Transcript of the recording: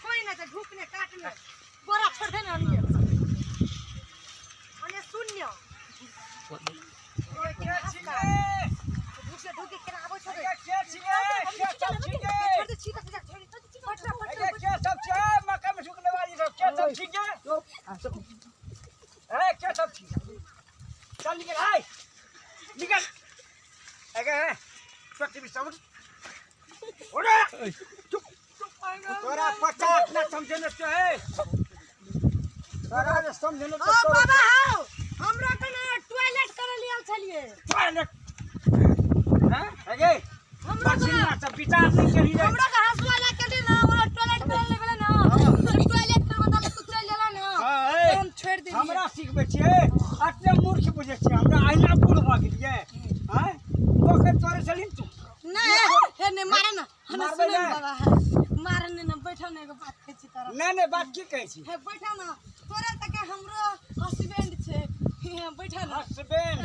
कोई ना ढूकने काटने गोरा छोड़ दे ना अने शून्य ढूक के आबै छै छोड़ दे छी तक छोड़ पटना पटना। चल निकल आय निकल चुप तोरा पचास ना समझे न तो है तोरा ने समझे न ओ बाबा हौ हमरा कने टॉयलेट करे लियल छलिए। टॉयलेट हां अगे हमरा बचिना सब विचार नहीं करी रे। हमरा के हंसुआ ले के ना हमरा टॉयलेट करे ले गेले ना टॉयलेट कर बदल तू चल गेला ना। हां तो हम छोड़ देलिए। हमरा सिखबै छियै अतने मूर्ख बुझै छियै हमरा अहिना बूढ़ भऽ गेलियै आँय पोखरि तोरे छलही तू नहीं हे नहीं मारे ना हम मारबै सुनै नहि? बाबा मारे नहीं ना बैठो ना एगो बात कहै छी तोरा। नहि नहि बात की कहै छी? हे बैठो ना तोरा तक हमरो हस्बैंड छै। हे बैठो ना हस्बैंड।